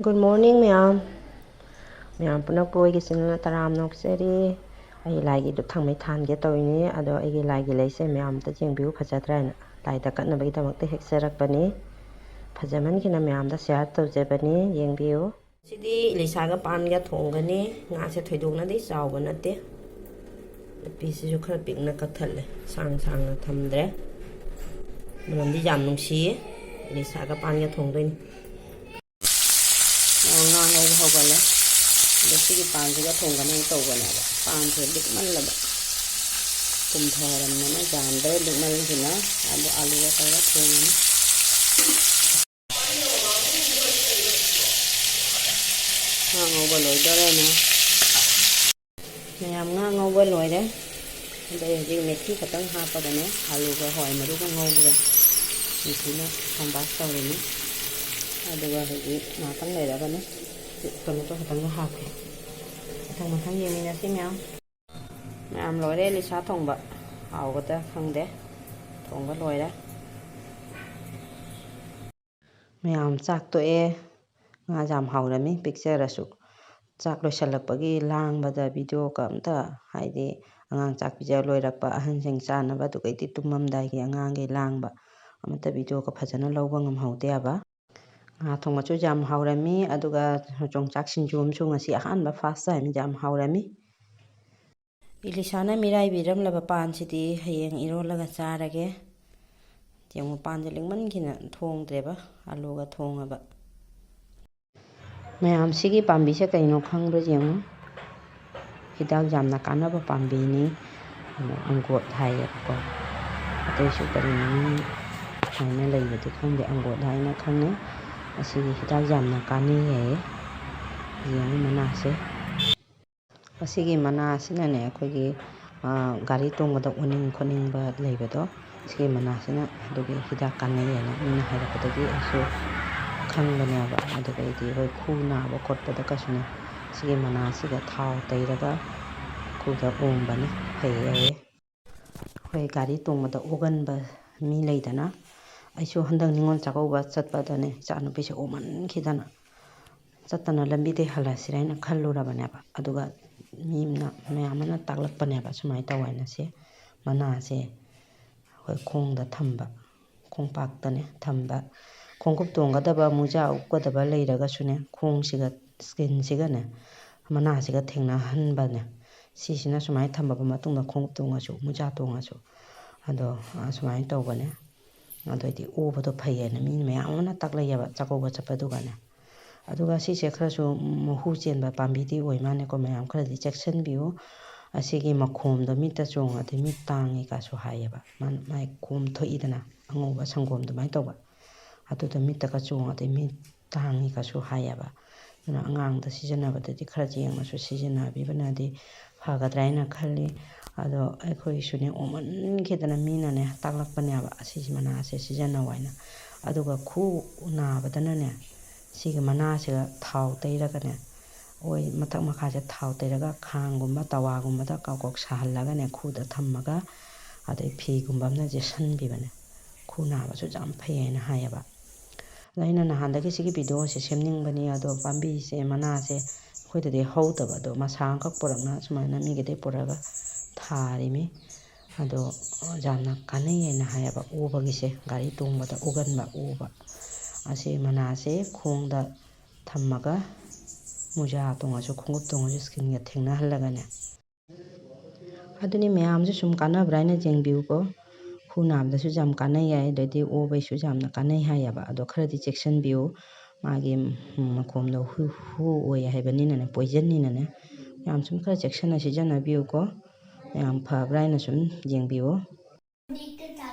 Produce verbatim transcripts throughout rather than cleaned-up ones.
Good morning, ꯃꯌꯥꯝ꯫ ꯃꯌꯥꯝ ꯄꯨꯝꯅꯃꯛꯄꯨ ꯑꯩꯒꯤ channelꯗ ꯇꯔꯥꯝꯅ ꯑꯣꯛꯆꯔꯤ꯫ ꯑꯩ ꯂꯥꯏꯒꯤ ꯙꯨꯞ ꯊꯥꯡꯃꯩ ꯊꯥꯟꯒꯦ ꯇꯧꯔꯤꯅꯤ, ꯑꯗꯣ ꯑꯩꯒꯤ ꯂꯥꯏꯒꯤ ꯂꯩꯁꯦ ꯃꯌꯥꯝ ꯑꯝꯇ ꯌꯦꯡꯕꯤꯌꯨ, ꯐꯖꯗ꯭ꯔꯥ ꯍꯥꯏꯅ꯫ ꯂꯥꯏꯗ ꯀꯠꯅꯕꯒꯤꯗꯃꯛꯇ ꯍꯦꯛꯆꯔꯛꯄꯅꯤ꯫ ꯐꯖꯃꯟꯈꯤꯅ ꯃꯌꯥꯝꯗ share ꯇꯧꯖꯕꯅꯤ, ꯌꯦꯡꯕꯤꯌꯨ꯫ ꯁꯤꯗꯤ ꯏꯂꯤꯁꯥꯒ ꯄꯥꯟꯒ ꯊꯣꯡꯒꯅꯤ꯫ ꯉꯥꯁꯦ ꯊꯣꯏꯗꯣꯛꯅꯗꯤ ꯆꯥꯎꯕ ꯅꯠꯇꯦ꯫ ꯄꯤꯁꯁꯤꯁꯨ ꯈꯔ ꯄꯤꯛꯅ ꯀꯛꯊꯠꯂꯦ, ꯁꯥꯡ ꯁꯥꯡꯅ ꯊꯝꯗ꯭ꯔꯦ꯫ ꯃꯅꯝꯗꯤ ꯌꯥꯝ ꯅꯨꯡꯁꯤꯌꯦ꯫ ꯏꯂꯤꯁꯥꯒ ꯄꯥꯟꯒ ꯊꯣꯡꯗꯣꯏꯅꯤ꯫ ꯑꯣ, ꯉꯥ ꯉꯧꯕ ꯍꯧꯒꯠꯂꯦ꯫ ꯑꯗꯣ ꯁꯤꯒꯤ ꯄꯥꯟꯁꯤꯒ ꯊꯣꯡꯒꯅꯤ ꯇꯧꯕꯅꯦꯕ꯫ ꯄꯥꯟꯁꯦ ꯂꯤꯛꯃꯜꯂꯕ꯫ ꯄꯨꯝꯊꯔꯝꯃꯅ ꯌꯥꯝꯗ꯭ꯔꯦ ꯂꯤꯛꯃꯜꯁꯤꯅ꯫ ꯑꯗꯣ ꯑꯂꯨꯒ ꯇꯧꯔꯒ ꯊꯣꯡꯉꯅꯤ꯫ ꯉꯥ ꯉꯧꯕ ꯂꯣꯏꯗꯣꯔꯦꯅꯦ꯫ ꯃꯌꯥꯝ, ꯉꯥ ꯉꯧꯕ ꯂꯣꯏꯔꯦ꯫ ꯑꯗꯩ ꯍꯧꯖꯤꯛ ꯃꯦꯊꯤ ꯈꯛꯇꯪ ꯍꯥꯞꯄꯒꯅꯦ, ꯑꯂꯨꯒ ꯍꯋꯥꯏ ꯃꯔꯨꯒ ꯉꯧꯕꯒ ꯃꯦꯊꯤꯅ ꯁꯝꯕꯥꯁ ꯇꯧꯔꯤꯅꯤ꯫ ꯑꯗꯨꯒ ꯍꯧꯖꯤꯛ ꯉꯥꯛꯇꯪ ꯂꯩꯔꯒꯅꯦ tomato ꯈꯛꯇꯪꯒ ꯍꯥꯞꯀꯦ꯫ ꯃꯊꯪ ꯃꯊꯪ ꯌꯦꯡꯃꯤꯟꯅꯁꯤ ꯃꯌꯥꯝ꯫ ꯃꯌꯥꯝ, ꯂꯣꯏꯔꯦ ꯂꯤꯁꯥ ꯊꯣꯡꯕ꯫ ꯍꯥꯎꯒꯗ꯭ꯔꯥ ꯈꯪꯗꯦ꯫ ꯊꯣꯡꯕ ꯂꯣꯏꯔꯦ꯫ ꯃꯌꯥꯝ, ꯆꯥꯛ ꯇꯣꯛꯑꯦ꯫ ꯉꯥ ꯌꯥꯝ ꯍꯥꯎꯔꯝꯃꯤ, ꯄꯤꯛꯆꯔꯁꯨ꯫ ꯆꯥꯛ ꯂꯣꯏꯁꯜꯂꯛꯄꯒꯤ ꯂꯥꯡꯕꯗ videoꯒ ꯑꯝꯇ, ꯍꯥꯏꯗꯤ, ꯑꯉꯥꯡ ꯆꯥꯛ ꯄꯤꯖ ꯂꯣꯏꯔꯛꯄ, ꯑꯍꯟꯁꯤꯡ ꯆꯥꯅꯕ, ꯑꯗꯨꯒꯩꯗꯤ ꯇꯨꯝꯃꯝꯗꯥꯏꯒꯤ ꯑꯉꯥꯡꯒꯤ ꯂꯥꯡꯕ, ꯑꯃꯠꯇ videoꯒ ꯐꯖꯅ ꯂꯧꯕ ꯉꯝꯍꯧꯗꯦꯕ꯫ ꯉꯥ ꯊꯣꯡꯕꯁꯨ ꯌꯥꯝ ꯍꯥꯎꯔꯝꯃꯤ, ꯑꯗꯨꯒ ꯌꯣꯡꯆꯥꯛ ꯁꯤꯡꯖꯨ ꯑꯃꯁꯨ ꯉꯁꯤ ꯑꯍꯥꯟꯕ first time, ꯌꯥꯝ ꯍꯥꯎꯔꯝꯃꯤ꯫ ꯏꯂꯤꯁꯥꯅ ꯃꯤꯔꯥꯏꯕꯤꯔꯝꯂꯕ ꯄꯥꯟꯁꯤꯗꯤ ꯍꯌꯦꯡ ꯏꯔꯣꯜꯂꯒ ꯆꯥꯔꯒꯦ꯫ ꯌꯦꯡꯉꯨ, ꯄꯥꯟꯁꯦ ꯂꯤꯡꯃꯟꯈꯤꯅ ꯊꯣꯡꯗ꯭ꯔꯦꯕ, ꯑꯂꯨꯒ ꯊꯣꯡꯉꯕ꯫ ꯃꯌꯥꯝ, ꯁꯤꯒꯤ ꯄꯥꯝꯕꯤꯁꯦ ꯀꯩꯅꯣ ꯈꯪꯕ꯭ꯔꯥ ꯌꯦꯡꯉꯨ꯫ ꯍꯤꯗꯥꯛ ꯌꯥꯝꯅ ꯀꯥꯟꯅꯕ ꯄꯥꯝꯕꯤꯅꯤ꯫ ꯑꯗꯣ ꯑꯪꯒꯣꯠ ꯍꯥꯏꯌꯦꯕꯀꯣ꯫ ꯑꯇꯩꯁꯨ ꯀꯔꯤ ꯃꯃꯤꯡ ꯍꯥꯏꯅ ꯂꯩꯕꯗꯤ ꯈꯪꯗꯦ, ꯑꯪꯒꯣꯠ ꯍꯥꯏꯅ ꯈꯪꯅꯩ꯫ ꯑꯁꯤꯒꯤ ꯍꯤꯗꯥꯛ ꯌꯥꯝꯅ ꯀꯥꯟꯅꯩ ꯍꯥꯏꯌꯦ꯫ ꯌꯦꯡꯉꯨ ꯃꯅꯥꯁꯦ꯫ ꯑꯁꯤꯒꯤ ꯃꯅꯥ ꯑꯁꯤꯅꯅꯦ, ꯑꯩꯈꯣꯏꯒꯤ, ꯑ, ꯒꯥꯔꯤ ꯇꯣꯡꯕꯗ ꯑꯣꯅꯤꯡ ꯈꯣꯠꯅꯤꯡꯕ ꯂꯩꯕꯗꯣ, ꯁꯤꯒꯤ ꯃꯅꯥꯁꯤꯅ ꯑꯗꯨꯒꯤ ꯍꯤꯗꯥꯛ ꯀꯥꯟꯅꯩ ꯍꯥꯏꯅ ꯃꯤꯅ ꯍꯥꯏꯔꯛꯄꯗꯒꯤ ꯑꯩꯁꯨ ꯈꯪꯕꯅꯦꯕ꯫ ꯑꯗꯨꯗꯩꯗꯤ ꯑꯩꯈꯣꯏ ꯈꯨ ꯅꯥꯕ ꯈꯣꯠꯄꯗ ꯀꯩꯁꯨꯅꯦ, ꯁꯤꯒꯤ ꯃꯅꯥꯁꯤꯒ ꯊꯥꯎ ꯇꯩꯔꯒ ꯈꯨꯗ ꯑꯣꯝꯕꯅ ꯐꯩ ꯍꯥꯏꯌꯦ꯫ ꯑꯩꯈꯣꯏ ꯒꯥꯔꯤ ꯇꯣꯡꯕꯗ ꯑꯣꯒꯟꯕ ꯃꯤ ꯂꯩꯗꯅ, ꯑꯩꯁꯨ ꯍꯟꯗꯛ ꯅꯤꯉꯣꯜ ꯆꯥꯛꯀꯧꯕ ꯆꯠꯄꯗꯅꯦ, ꯏꯆꯥꯅꯨꯄꯤꯁꯦ ꯑꯣꯃꯟꯈꯤꯗꯅ ꯆꯠꯇꯅ ꯂꯝꯕꯤꯗꯩ ꯍꯜꯂꯁꯤꯔꯥ ꯍꯥꯏꯅ ꯈꯜꯂꯨꯔꯕꯅꯦꯕ꯫ ꯑꯗꯨꯒ ꯃꯤ ꯑꯃꯅ, ꯃꯌꯥꯝ ꯑꯃꯅ ꯇꯥꯛꯂꯛꯄꯅꯦꯕ, ꯁꯨꯃꯥꯏꯅ ꯇꯧ ꯍꯥꯏꯅ꯫ ꯁꯤ ꯃꯅꯥꯁꯦ ꯑꯩꯈꯣꯏ ꯈꯣꯡꯗ ꯊꯝꯕ, ꯈꯣꯡꯄꯥꯛꯇꯅꯦ ꯊꯝꯕ, ꯈꯣꯡꯎꯞ ꯇꯣꯡꯒꯗꯕ, ꯃꯣꯖꯥ ꯎꯞꯀꯗꯕ ꯂꯩꯔꯒꯁꯨꯅꯦ, ꯈꯣꯡꯁꯤꯒ, skinꯁꯤꯒꯅꯦ, ꯃꯅꯥꯁꯤꯒ ꯊꯦꯡꯅꯍꯟꯕꯅꯦ꯫ ꯁꯤꯁꯤꯅ ꯁꯨꯃꯥꯏꯅ ꯊꯝꯃꯕ ꯃꯇꯨꯡꯗ ꯈꯣꯡꯎꯞ ꯇꯣꯡꯉꯁꯨ, ꯃꯣꯖꯥ ꯇꯣꯡꯉꯁꯨ, ꯑꯗꯣ, ꯑ, ꯁꯨꯃꯥꯏꯅ ꯇꯧꯕꯅꯦ꯫ ꯑꯗꯨꯑꯣꯏꯗꯤ ꯑꯣꯕꯗꯣ ꯐꯩꯌꯦꯅ ꯃꯤ ꯃꯌꯥꯝ ꯑꯃꯅ ꯇꯥꯛꯂꯛꯑꯦꯕ, ꯆꯥꯛꯀꯧꯕ ꯆꯠꯄꯗꯨꯒꯅꯦ꯫ ꯑꯗꯨꯒ ꯁꯤꯁꯦ ꯈꯔꯁꯨ ꯃꯍꯨ ꯆꯦꯟꯕ ꯄꯥꯝꯕꯤꯗꯤ ꯑꯣꯏ ꯃꯥꯜꯂꯦꯀꯣ, ꯃꯌꯥꯝ ꯈꯔꯗꯤ ꯆꯦꯛꯁꯤꯟꯕꯤꯌꯨ꯫ ꯑꯁꯤꯒꯤ ꯃꯈꯣꯝꯗꯣ ꯃꯤꯠꯇ ꯆꯣꯡꯉꯗꯤ ꯃꯤꯠ ꯇꯥꯡꯉꯤ ꯀꯥꯁꯨ ꯍꯥꯏꯌꯦꯕ꯫ ꯃꯥ-, ꯃꯥꯏ ꯈꯣꯝ ꯊꯣꯛꯏꯗꯅ, ꯑꯉꯧꯕ ꯁꯪꯒꯣꯝ ꯑꯗꯨꯃꯥꯏꯅ ꯇꯧꯕ꯫ ꯑꯗꯨꯗꯣ ꯃꯤꯠꯇꯒ ꯆꯣꯡꯉꯗꯤ ꯃꯤꯠ ꯇꯥꯡꯉꯤ ꯀꯥꯁꯨ ꯍꯥꯏꯌꯦꯕ꯫ ꯑꯗꯨꯅ ꯑꯉꯥꯡꯗ ꯁꯤꯖꯤꯟꯅꯕꯗꯗꯤ ꯈꯔ ꯌꯦꯡꯅꯁꯨ ꯁꯤꯖꯤꯟꯅꯕꯤꯕꯅꯗꯤ ꯐꯒꯗ꯭ꯔꯥ ꯍꯥꯏꯅ ꯈꯜꯂꯤ꯫ ꯑꯗꯣ ꯑꯩꯈꯣꯏꯒꯤꯁꯨꯅꯦ, ꯑꯣꯃꯟꯈꯤꯗꯅ ꯃꯤꯅꯅꯦ ꯇꯥꯛꯂꯛꯄꯅꯦꯕ, ꯑꯁꯤꯒꯤ ꯃꯅꯥꯁꯦ ꯁꯤꯖꯤꯟꯅꯧ ꯍꯥꯏꯅ꯫ ꯑꯗꯨꯒ ꯈꯨ ꯅꯥꯕꯗꯅꯅꯦ, ꯁꯤꯒꯤ ꯃꯅꯥꯁꯤꯒ ꯊꯥꯎ ꯇꯩꯔꯒꯅꯦ, ꯑꯣꯏ ꯃꯊꯛ ꯃꯈꯥꯁꯦ ꯊꯥꯎ ꯇꯩꯔꯒ ꯈꯥꯡꯒꯨꯝꯕ ꯇꯋꯥꯒꯨꯝꯕꯗ ꯀꯥꯎ ꯀꯥꯎ ꯁꯥꯍꯜꯂꯒꯅꯦ, ꯈꯨꯗ ꯊꯝꯃꯒ ꯑꯗꯩ ꯐꯤꯒꯨꯝꯕ ꯑꯃꯅ ꯌꯦꯠꯁꯟꯕꯤꯕꯅꯦ꯫ ꯈꯨ ꯅꯥꯕꯁꯨ ꯌꯥꯝ ꯐꯩ ꯍꯥꯏꯅ ꯍꯥꯏꯌꯦꯕ꯫ ꯑꯗꯣ ꯑꯩꯅ ꯅꯍꯥꯟꯗꯒꯤ ꯁꯤꯒꯤ videoꯁꯦ ꯁꯦꯝꯅꯤꯡꯕꯅꯤ, ꯑꯗꯣ ꯄꯥꯝꯕꯤꯁꯦ, ꯃꯅꯥꯁꯦ ꯑꯩꯈꯣꯏꯗꯗꯤ ꯍꯧꯗꯕ, ꯑꯗꯣ ꯃꯁꯥ ꯑꯃꯈꯛ ꯄꯨꯔꯛꯅ ꯁꯨꯃꯥꯏꯅ ꯃꯤꯒꯤꯗꯩ ꯄꯨꯔꯛꯑꯒ ꯊꯥꯔꯤꯃꯤ꯫ ꯑꯗꯣ ꯌꯥꯝꯅ ꯀꯥꯟꯅꯩ ꯍꯥꯏꯅ ꯍꯥꯏꯌꯦꯕ, ꯑꯣꯕꯒꯤꯁꯦ, ꯒꯥꯔꯤ ꯇꯣꯡꯕꯗ ꯑꯣꯒꯟꯕ, ꯑꯣꯕ꯫ ꯑꯁꯤ ꯃꯅꯥꯁꯦ ꯈꯣꯡꯗ ꯊꯝꯃꯒ, ꯃꯣꯖꯥ ꯇꯣꯡꯉꯁꯨ, ꯈꯣꯡꯎꯞ ꯇꯣꯡꯉꯁꯨ, skinꯒ ꯊꯦꯡꯅꯍꯜꯂꯒꯅꯦ꯫ ꯑꯗꯨꯅꯤ, ꯃꯌꯥꯝꯁꯨ ꯁꯨꯝ ꯀꯥꯟꯅꯕ꯭ꯔꯥ ꯍꯥꯏꯅ ꯌꯦꯡꯕꯤꯌꯨꯀꯣ꯫ ꯈꯨ ꯅꯥꯕꯗꯁꯨ ꯌꯥꯝ ꯀꯥꯟꯅꯩ ꯍꯥꯏ, ꯑꯗꯩꯗꯤ ꯑꯣꯕꯩꯁꯨ ꯌꯥꯝꯅ ꯀꯥꯟꯅꯩ ꯍꯥꯏꯌꯦꯕ꯫ ꯑꯗꯣ ꯈꯔꯗꯤ ꯆꯦꯛꯁꯤꯟꯕꯤꯌꯨ, ꯃꯥꯒꯤ, ꯎꯝ, ꯃꯈꯣꯝꯗꯣ ꯍꯨ, ꯍꯨ ꯑꯣꯏ ꯍꯥꯏꯕꯅꯤꯅꯅꯦ, poisonꯅꯤꯅꯅꯦ, ꯌꯥꯝ ꯁꯨꯝ ꯈꯔ ꯆꯦꯛꯁꯤꯟꯅ ꯁꯤꯖꯤꯟꯅꯕꯤꯌꯨꯀꯣ꯫ ꯌꯥꯝ ꯐꯕ꯭ꯔꯥ ꯍꯥꯏꯅ ꯁꯨꯝ ꯌꯦꯡꯕꯤꯌꯨ꯫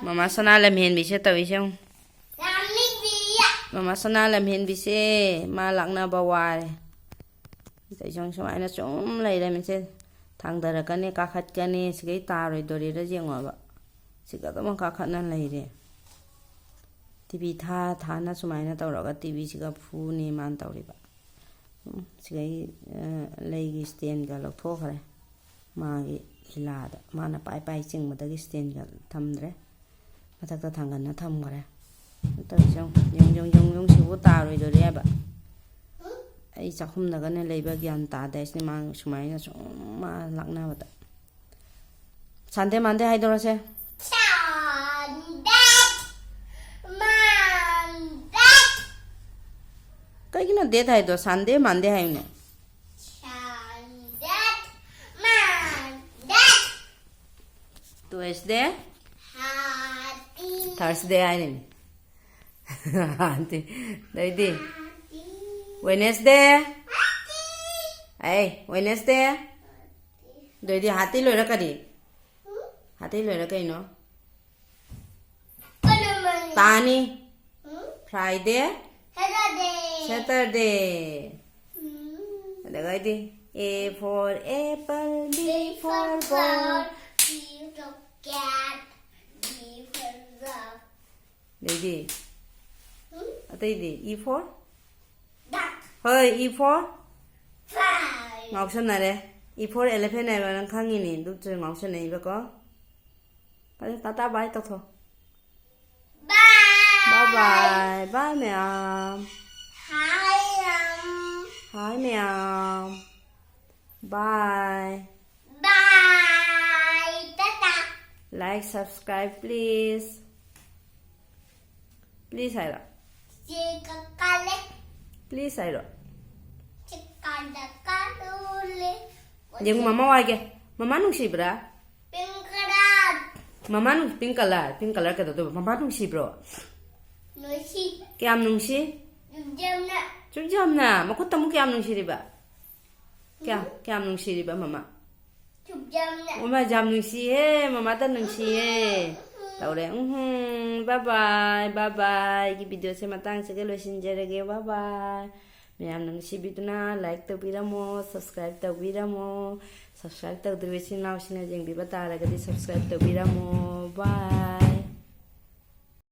ꯃꯃꯥ ꯁꯅꯥ ꯂꯝꯍꯦꯟꯕꯤꯁꯦ ꯇꯧꯔꯤꯁꯦ ꯌꯦꯡꯉꯨ꯫ ꯃꯃꯥ ꯁꯅꯥ ꯂꯝꯍꯦꯟꯕꯤꯁꯦ ꯃꯥ ꯂꯥꯛꯅꯕ ꯋꯥꯔꯦ꯫ ꯇꯧꯔꯤꯁꯦ ꯌꯦꯡꯉꯨ, ꯁꯨꯃꯥꯏꯅ ꯁꯨꯝ ꯂꯩꯔꯃꯤꯁꯦ꯫ ꯊꯥꯡꯗꯔꯛꯀꯅꯤ, ꯀꯥꯈꯠꯀꯅꯤ, ꯁꯤꯒꯩ ꯇꯥꯔꯣꯏꯗꯣꯔꯤꯔ ꯌꯦꯡꯉꯣꯕ꯫ ꯁꯤꯒ ꯑꯗꯨꯝ ꯀꯥꯈꯠꯅ ꯂꯩꯔꯦ꯫ ꯇꯤ ꯚꯤ ꯊꯥ ꯊꯥꯅ ꯁꯨꯃꯥꯏꯅ ꯇꯧꯔꯒ ꯇꯤ ꯚꯤꯁꯤꯒ ꯐꯨꯅꯤ ꯃꯥꯅ ꯇꯧꯔꯤꯕ꯫ ꯎꯝ, ꯁꯤꯒꯩ, ꯑ, ꯂꯩꯒꯤ standꯒ ꯂꯧꯊꯣꯛꯈ꯭ꯔꯦ꯫ ꯃꯥꯒꯤ ꯏꯂꯥꯗ ꯃꯥꯅ ꯄꯥꯏ ꯄꯥꯏ ꯆꯤꯡꯕꯗꯒꯤ standꯒ ꯊꯝꯗ꯭ꯔꯦ꯫ ꯃꯊꯛꯇ ꯊꯥꯡꯒꯠꯅ ꯊꯝꯈ꯭ꯔꯦ꯫ ꯇꯧꯔꯤꯁꯦ ꯌꯦꯡꯉꯨ, ꯌꯦꯡꯉꯨ, ꯌꯦꯡꯉꯨ, ꯌꯦꯡꯉꯨ, ꯁꯤꯕꯨ ꯇꯥꯔꯣꯏꯗꯣꯔꯤ ꯍꯥꯏꯕ꯫ ꯑꯩ ꯆꯥꯛꯈꯨꯝꯗꯒꯅꯦ ꯂꯩꯕ ꯒ꯭ꯌꯥꯟ ꯇꯥꯗꯦ ꯍꯥꯏꯁꯤꯅꯦ, ꯃꯥ ꯁꯨꯃꯥꯏꯅ ꯁꯨꯝ ꯃꯥ ꯂꯥꯛꯅꯕꯗ꯫ ꯁꯟꯗꯦ ꯃꯟꯗꯦ ꯍꯥꯏꯗꯧꯔꯁꯦ꯫ ꯁꯟꯗꯦ ꯃꯟꯗꯦ꯫ ꯀꯩꯒꯤꯅꯣ ꯗꯦꯠ ꯍꯥꯏꯗꯣ? ꯁꯟꯗꯦ ꯃꯟꯗꯦ ꯍꯥꯏꯌꯨꯅꯦ꯫ ꯁꯟꯗꯦ ꯃꯟꯗꯦ꯫ ꯇꯨꯋꯦꯁꯗꯦ꯫ ꯍꯥꯇꯤ꯫ ꯊꯔꯁꯗꯦ ꯍꯥꯏꯅꯤ꯫ ꯍꯥꯇꯤ꯫ ꯑꯗꯩꯗꯤ꯫ ꯍꯥꯇꯤ꯫ ꯋꯦꯅꯦꯁꯗꯦ꯫ ꯍꯥꯇꯤ꯫ ꯑꯩ ꯋꯦꯅꯦꯁꯗꯦ꯫ ꯑꯗꯩꯗꯤ ꯍꯥꯇꯤ ꯂꯣꯏꯔ ꯀꯔꯤ? ꯎꯝ? ꯍꯥꯇꯤ ꯂꯣꯏꯔ ꯀꯩꯅꯣ? ꯀꯔꯝꯕꯅꯣ? ꯇꯥꯅꯤ꯫ ꯎꯝ? ꯐ꯭ꯔꯥꯏꯗꯦ꯫ ꯁꯦꯇꯔꯗꯦ꯫ ꯁꯦꯇꯔꯗꯦ꯫ ꯎꯝ꯫ ꯑꯗꯨꯒ ꯑꯩꯗꯤ A for apple, B B for for ball. Flower, C for cat, D for dog. ꯑꯗꯩꯗꯤ? ꯎꯝ? ꯑꯇꯩꯗꯤ? E for? Duck. ꯍꯣꯏ, E for? Fly. ꯉꯥꯎꯁꯟꯅꯔꯦ꯫ E for elephant ꯍꯥꯏꯕ ꯅꯪ ꯈꯪꯉꯤꯅꯤ, ꯑꯗꯨꯁꯨ ꯉꯥꯎꯁꯟꯅꯩꯕꯀꯣ꯫ ꯐꯔꯦ, ꯇꯥꯇꯥ ꯕꯥꯏ ꯇꯧꯊꯣꯛ꯫ ꯕꯥꯏ꯫ ꯕꯥꯏ ꯕꯥꯏ꯫ ꯕꯥꯏ ꯃꯌꯥꯝ꯫ ꯍꯥꯏ ꯃꯌꯥꯝ꯫ ꯍꯥꯏ ꯃꯌꯥꯝ꯫ ꯕꯥꯏ꯫ ꯕꯥꯏ꯫ Tata. Like, subscribe, please. Please ꯍꯥꯏꯔꯣ꯫ ꯆꯦ ꯀꯀꯥꯂꯦ꯫ Please ꯍꯥꯏꯔꯣ꯫ ꯆꯦ ꯀꯥꯗ ꯀꯥꯂꯨꯂꯦ꯫ ꯌꯦꯡꯉꯨ, ꯃꯃꯥ ꯋꯥꯏꯒꯦ꯫ ꯃꯃꯥ ꯅꯨꯡꯁꯤꯕ꯭ꯔꯥ? Pink color꯫ ꯃꯃꯥ ꯅꯨꯡ-, pink color, pink color ꯀꯩꯗꯧꯗꯣꯏꯕ? ꯃꯃꯥ ꯅꯨꯡꯁꯤꯕ꯭ꯔꯣ? ꯅꯨꯡꯁꯤ꯫ ꯀꯌꯥꯝ ꯅꯨꯡꯁꯤ? ꯌꯥꯝꯅ꯫ ꯁꯨꯛ ꯌꯥꯝꯅ? ꯃꯈꯨꯠꯇ ꯑꯃꯨꯛ ꯀꯌꯥꯝ ꯅꯨꯡꯁꯤꯔꯤꯕ? ꯀꯌꯥꯝ, ꯎꯝ꯫ ꯀꯌꯥꯝ ꯅꯨꯡꯁꯤꯔꯤꯕ ꯃꯃꯥ? ꯁꯨꯛ ꯌꯥꯝꯅ꯫ ꯃꯃꯥ ꯌꯥꯝ ꯅꯨꯡꯁꯤꯌꯦ, ꯃꯃꯥꯇ ꯅꯨꯡꯁꯤꯌꯦ꯫ ꯎꯝ꯫ ꯇꯧꯔꯦ꯫ ꯎꯝ, bye bye, bye bye꯫ ꯑꯩꯒꯤ videoꯁꯦ ꯃꯇꯥꯡꯁꯤꯒ ꯂꯣꯏꯁꯤꯟꯖꯔꯒꯦ꯫ Bye bye꯫ ꯃꯌꯥꯝ ꯅꯨꯡꯁꯤꯕꯤꯗꯨꯅ like ꯇꯧꯕꯤꯔꯝꯃꯣ, subscribe ꯇꯧꯕꯤꯔꯝꯃꯣ꯫ Subscribe ꯇꯧꯗ꯭ꯔꯤꯕ ꯏꯆꯤꯟ ꯏꯅꯥꯎꯁꯤꯡꯅ ꯌꯦꯡꯕꯤꯕ ꯇꯥꯔꯒꯗꯤ subscribe ꯇꯧꯕꯤꯔꯝꯃꯣ꯫ Bye꯫